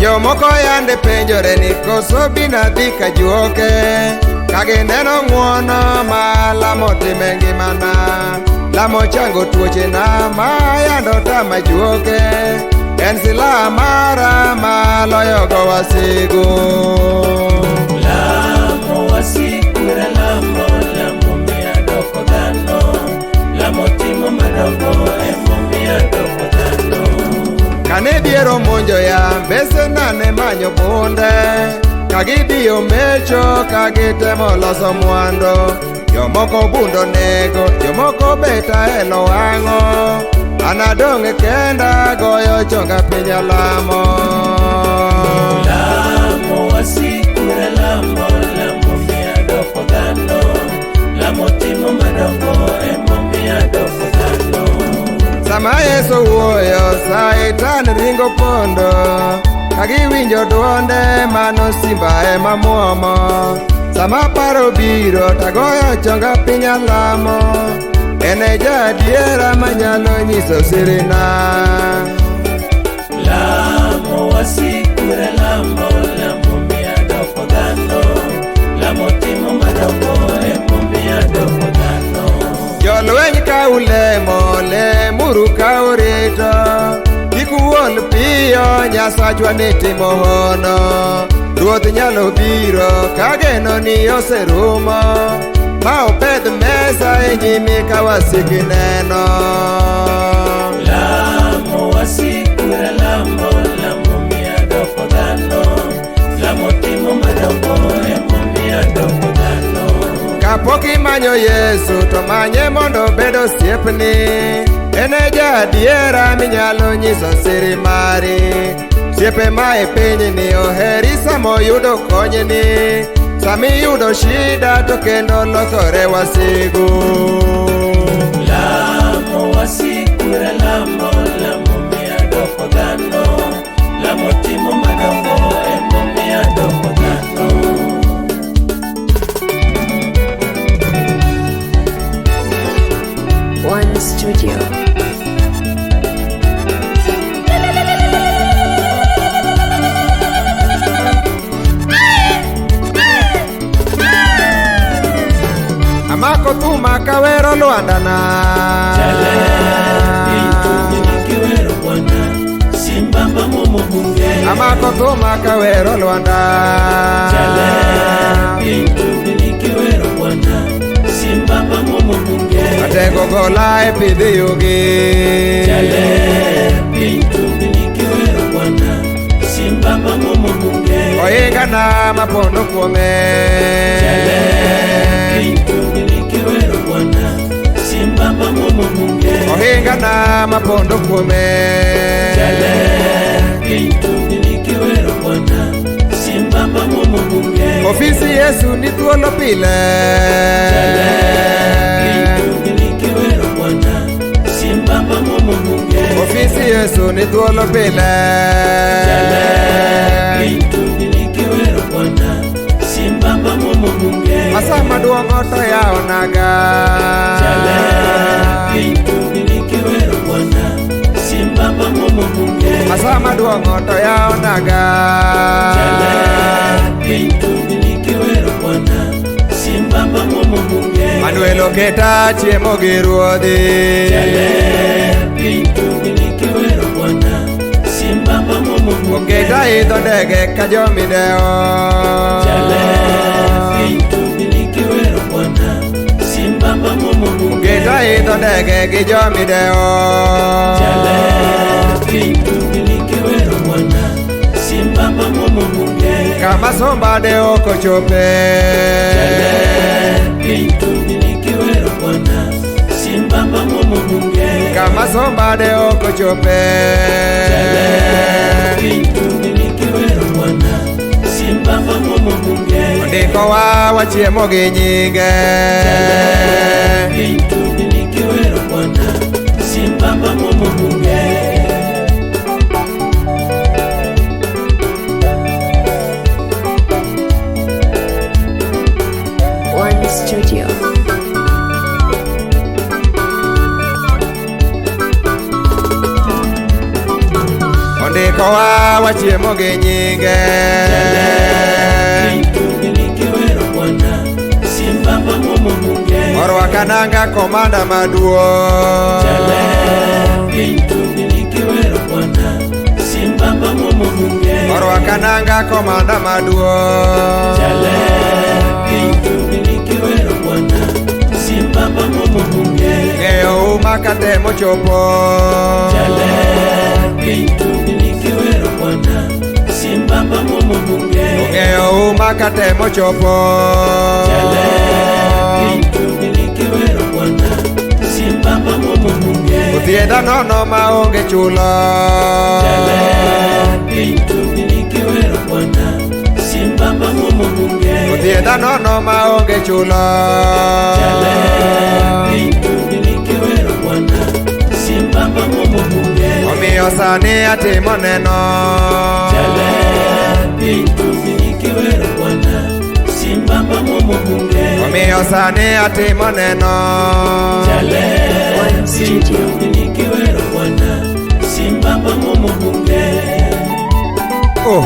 Jomoko yande penjore ni koso bina dhi ka juoke, ka gineno ng'uono ma lamo time ngimana. Lamo chango tuochena ma yando tama juoke, en silaha mara ma loyogo wasigu. Lamo wasikure lamo, lamo miya doko dhano. Lamo timo madongo emomiyo adoko dhano. Kane dhier omonjo ya mbesena ne manyo bunde, ka gidhiyo mecho ka gitemo loso mwandu. Jomoko bundo nego, jomoko beta elo wang'o, an adong' kenda goyo chonga piny alamo. Lamo wasikure lamo, lamo miya doko dhano. Lamo timo madongo emomiyo adoko dhano. Sama Yesu wuoyo, Satan ringo pondo, ka giwinjo duonde mano simba ema muomo. Sama paro biro tagoyo chonga piny alamo, en e jaadiera manyalo nyiso sirina. Lamo wasikure lamo, lamo miya doko dhano. Lamo timo madongo emomiyo adoko dhano. Jolweny ka ulemo, lemuru ka urito, kik uol piyo, Nyasachwa ni timo hono. Ruoth nyalo biro ka geno ni oserumo, ma opedh mesa e nyimi ka wasiki neno. Lamo wasikure lamo, lamo miya doko dhano. Lamo timo madongo emomiyo adoko dhano. Kapok imanyo Yesu to manye mondo obed osiepni, en e jaadiera minyalo nyiso siri mari. Osiepe ma e pinyni oheri samoyudo konyni, samiyudo shida to kendo lokore wasigu. Lamo wasikure lamo, lamo miya doko dhano. Lamo timo madongo emomiyo adoko dhano. One Studio. Amako thuma kawero lwandana. Jaler piny tungni kiwero Bwana, simba mamuomo bunge. Amako thuma kawero lwanda. Jaler piny tungni kiwero Bwana, simba mamuomo bunge. Atego gola e pidhi yugi. Jaler piny tungni kiwero Bwana, simba mamuomo bunge. Ohinga mapondo kuome. Jaler piny tungni kiwero Bwana, simba mamuomo bunge. Ohinga mapondo kuome. Jaler piny tungni kiwero Bwana, simba mamuomo bunge. Ofisi Yesu ni thuolo pile. Jaler piny tungni kiwero Bwana, simba mamuomo bunge. Ofisi Yesu ni thuolo pile. Jaler piny tungni kiwero Bwana, simba mamuomo bunge. Masa maduong' to yawonaga. Jaler piny tungni kiwero Bwana, simba mamuomo bunge. Masa maduong' to yawonaga. Jaler piny tungni kiwero Bwana, simba mamuomo bunge. Manuel oketa chiemo gi ruodhi. Jaler piny tungni kiwero Bwana, simba mamuomo bunge. Oketa idho ndege ka jomidewo. Jaler piny tungni kiwero Bwana, simba mamuomo bunge. Oketa idho ndege gi jomidewo. Jaler piny tungni kiwero Bwana, simba mamuomo bunge. Kama somba de ok ochope. Jaler piny tungni kiwero Bwana, simba mamuomo bunge. Kama somba de ok ochope. Jaler piny tungni kiwero Bwana, simba mamuomo bunge. Ondikowa wachiemo gi nyinge. Jaler piny tungni kiwero Bwana, simba mamuomo bunge. One Studio. Orwakowa wachiemo gi nyinge. Jaler, piny tungni kiwero Bwana, simba mamuomo bunge. Orwaka nanga komanda maduong'. Jaler, piny tungni kiwero Bwana, simba mamuomo bunge. Orwaka nanga komanda maduong'. Jaler, piny tungni kiwero Bwana, simba mamuomo bunge. Ng'eyo uma katemo chopo. Jaler, piny tungni kiwero Bwana, simba mamuomo bunge. Ng'eyo uma katemo chopo. Jaler, piny tungni kiwero Bwana, simba mamuomo bunge. Othiedha nono maonge chulo. Jaler, piny tungni kiwero Bwana, simba mamuomo bunge. Othiedha nono maonge chulo. Jaler, piny tungni kiwero Bwana, simba mamuomo bunge. Omiyo sani atimo neno. Jaler, piny tungni kiwero Bwana, simba mamuomo bunge. Omiyo sani atimo neno. Jaler, One piny Studio. tungni kiwero Bwana, simba mamuomo bunge. Oh,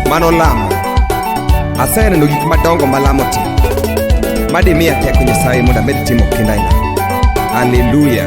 mano lamo. Aseneno gik madongo ma lamo timo. Madimiya teko Nyasaye mondo amed timo kinda e lamo. Haleluya.